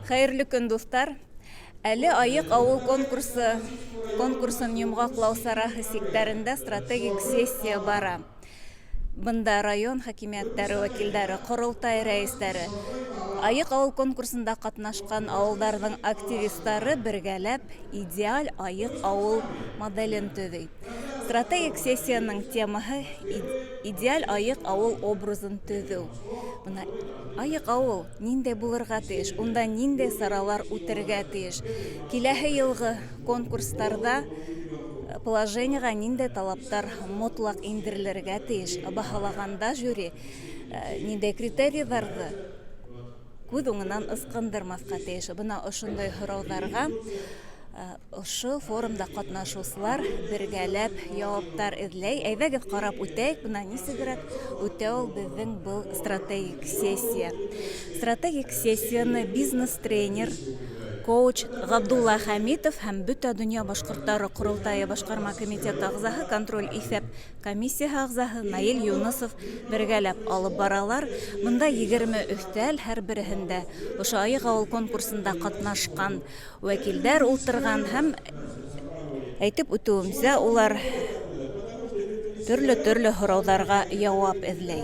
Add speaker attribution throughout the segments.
Speaker 1: Хәйерле көн, дуҫтар! Әле Айыҡ авыл конкурсы конкурсын йомғаҡлау сараһы сиктәрендә стратегик сессия бара. Бында район хакимиәттәре вәкилдәре, ҡоролтай рәйестәре, Айыҡ авыл конкурсында ҡатнашҡан авылдарҙың активистары бергәләп идеаль айыҡ авыл моделен төҙөй. Стратегик сессияның темаһы идеаль айыҡ авыл образын төҙөү. Бына айыҡ авыл ниндәй булырға тейеш, унда ниндәй саралар үтергә тейеш, киләһе йылғы конкурстарҙа положениеға ниндәй талаптар мотлаҡ индерелергә тейеш, баһалағанда жюри ниндәй критерийҙарҙы күҙ уңынан ысҡындырмаҫҡа тейеш. Бына ошондай һорауҙарға ошо форумда ҡатнашыусылар бергәләп яуаптар эҙләй. Әйҙәгеҙ ҡарап үтәйек, бына нисегерәк үтә ул беҙҙең был стратегик сессия. Стратегик сессияны бизнес-тренер, коуч Ғабдулла Хәмитов һәм Бөтә донъя башҡорттары ҡоролтайы башҡарма комитеты ағзаһы, контроль иҫәп комиссияһы ағзаһы Наил Юнысов бергәләп алып баралар. Бында 20 өҫтәл, һәр береһендә ошо Айыҡ ауыл конкурсында ҡатнашҡан вәкилдәр ултырған һәм әйтеп үтеүемсә, улар төрлө-төрлө һорауҙарға яуап эҙләй.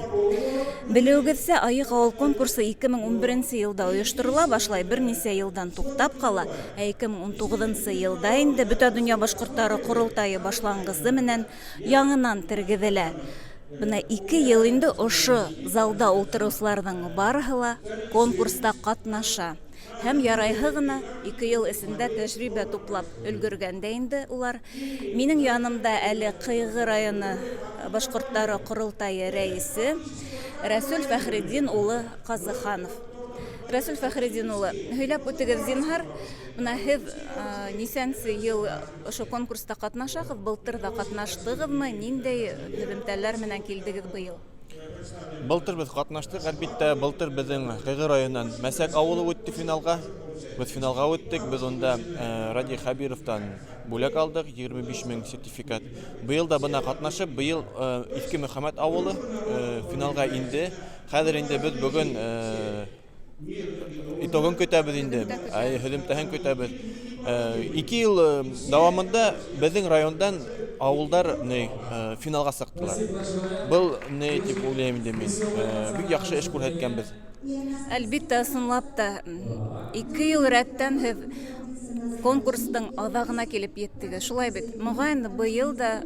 Speaker 1: Белеүегеҙсә, Айыҡ ауыл конкурсы 2011 йылда ойошторола башлай, бер нисә йылдан туҡтап ҡала, ә 2019 йылда инде Бөтә донъя башҡорттары ҡоролтайы башланғысы менән яңынан тергеҙелә. Бына 2 йыл инде ошо залда ултырыусыларҙың барыһы ла конкурста ҡатнаша. Һәм ярайһы ғына 2 йыл эсендә тәжрибә туплап өлгөргән дә инде улар. Минең янымда әле Ҡыйғы районы башҡорттары ҡоролтайы рәйесе Рәсүл Фәхретдин улы Ҡазыханов. Рәсүл Фәхретдин улы, һөйләп үтегеҙ, зинһар, бына һеҙ нисәнсе йыл ошо конкурста ҡатнашағыҙ, былтыр ҙа ҡатнаштығыҙмы, ниндәй һөҙөмтәләр менән килдегеҙ быйыл?
Speaker 2: Былтыр беҙ ҡатнаштыҡ, әлбиттә, былтыр беҙҙең Ҡыйғы районынан Мәсәк ауылы үтте финалға. Беҙ финалға үттек, беҙ унда Радий Хәбировтан бүләк алдыҡ, 25 мең сертификат. Быйыл да бына ҡатнашып, быйыл Иҫке Мөхәммәт ауылы финалға инде. Хәҙер инде беҙ бөгөн итогын көтәбеҙ инде, һөҙөмтәһен көтәбеҙ. 2 йыл дауамында беҙҙең райондан ауылдар финалға сыҡтылар. Был ни тип уйлайым инде мин. Бик яҡшы эш күрһәткәнбеҙ.
Speaker 1: Әлбиттә, ысынлап та 2 йыл рәттән һеҙ конкурстың аҙағына килеп еттегеҙ. Шулай бит? Моғайын, быйыл да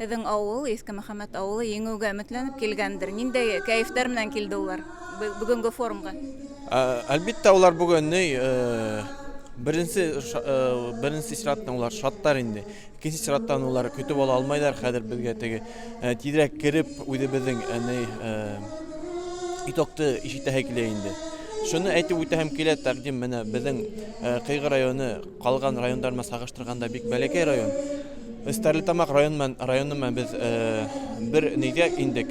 Speaker 1: һеҙҙең ауыл, Иҫке Мөхәммәт ауылы еңеүгә өмөтләнеп килгәндер. Ниндәй кәйефтәр менән килде улар бөгөнгө форумға?
Speaker 2: Әлбиттә, улар бөгөн беренсе сираттан улар шаттар инде. Икенсе сираттан улар көтөп ала алмайҙар. Хәҙер беҙгә теге тиҙерәк кереп үҙебеҙҙең итогты ишетәһе килә инде. Шуны әйтеп үтәһем килә, тәҡдим менә беҙҙең Ҡыйғы районы ҡалған райондар менән сағыштырғанда бик бәләкәй район. Стәрлетамаҡ районы менән беҙ бер нигә индек,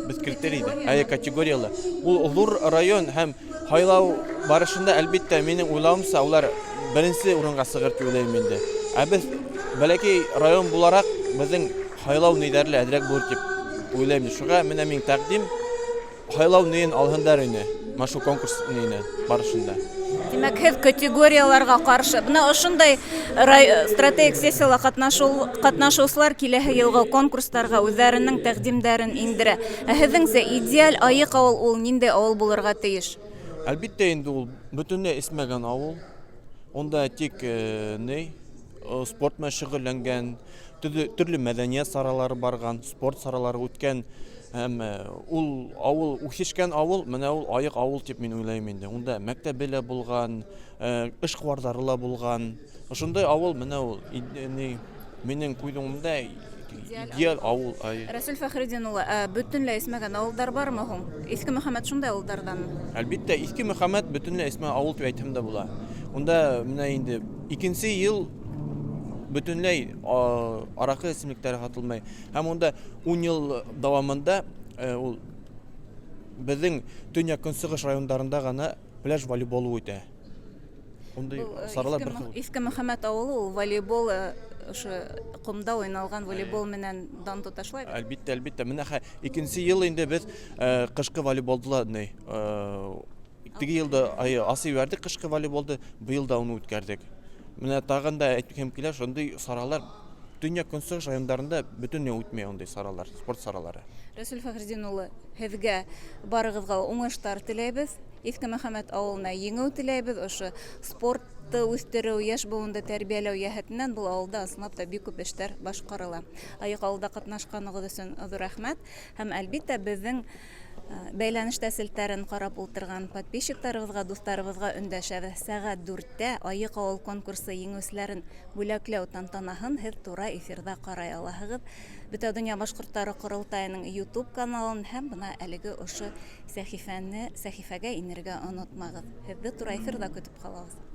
Speaker 2: беҙ критерийҙы, әйе, категориялы. Ул ҙур район һәм һайлау барышында, әлбиттә, минең уйлауымса, улар беренсе урынға сығыр тип уйлайым инде. Ә беҙ бәләкәй район булараҡ, беҙҙең һайлау ниҙәре лә әҙерәк булыр тип уйлайым. Шуға менә минең тәҡдим, һайлау нейен алһындар ине, менә шул конкурс нейенә барышында.
Speaker 1: Тимәк, һеҙ категорияларға ҡаршы. Бына ошондай стратегик сессияла ҡатнашыусылар киләһе йылғы конкурстарға үҙҙәренең тәҡдимдәрен индерә. Ә һеҙҙеңсә, идеаль айыҡ ауыл ул ниндәй ауыл булырға тейеш?
Speaker 2: Әлбиттә инде ул бөтөнләй эсмәгән ауыл. Унда тик спорт менән шөғөлләнгән, төрлө мәҙәниәт саралары барған, спорт саралары үткән. Һәм ул ауыл, үҫешкән ауыл, менә ул айыҡ ауыл тип мин уйлайым инде. Унда мәктәбе лә булған, эшҡыуарҙары ла булған. Ошондай ауыл менә ул, минең күҙ уңымда идеаль ауыл.
Speaker 1: Рәсүл Фәхретдин улы, ә бөтөнләй эсмәгән ауылдар бармы һуң? Иҫке Мөхәммәт шундай ауылдарҙанмы?
Speaker 2: Әлбиттә, Иҫке Мөхәммәт бөтөнләй эсмәгән ауыл тип әйтһәм дә була. Унда менә инде икенсе йыл бөтөнләй араҡы эсемлектәре һатылмай. Һәм унда 10 йыл дауамында ул беҙҙең төньяҡ-көнсығыш райондарында ғана пляж волейболы үтә. Ундай саралар бер хил.
Speaker 1: Иҫке Мөхәммәт ауылы ул волейбол, ошо ҡомда уйналған волейбол менән дан тота, шулай бит?
Speaker 2: Әлбиттә, әлбиттә. Менә икенсе йыл инде беҙ ҡышҡы волейболды ла Теге йылда асып ебәрҙек ҡышҡы волейболды, быйыл да уны үткәрҙек. Менә тағын да әйткем килә, шундай саралар төньяҡ-көнсығыш райондарында бөтөнләй үтмәй ундай саралар, спорт саралары.
Speaker 1: Рәсүл Фәхретдин улы, һеҙгә барығыҙға уңыштар теләйбеҙ. Иҫке Мөхәммәт ауылына еңеү теләйбеҙ. Ошо спортты үҫтереү, йәш быуынды тәрбиәләү йәһәтенән был ауылда ысынлап та бик күп эштәр башҡарыла. Айыҡ ауылда ҡатнашҡанығыҙ өсөн ҙур рәхмәт. Һәм, әлбиттә, беҙҙең бәйләнештә селтәрен ҡарап ултырған подписчиктарыбыҙға, дуҫтарыбыҙға өндәшәбеҙ. Сәғәт 4-тә Айыҡ ауыл конкурсы еңеүселәрен бүләкләү тантанаһын һеҙ тура эфирҙа ҡарай алаһығыҙ. Бөтә донъя башҡорттары ҡоролтайының YouTube каналын һәм бына әлеге ошо сәхифәне, сәхифәгә инергә онотмағыҙ. Һеҙҙе тура эфирҙа көтөп ҡалабыҙ.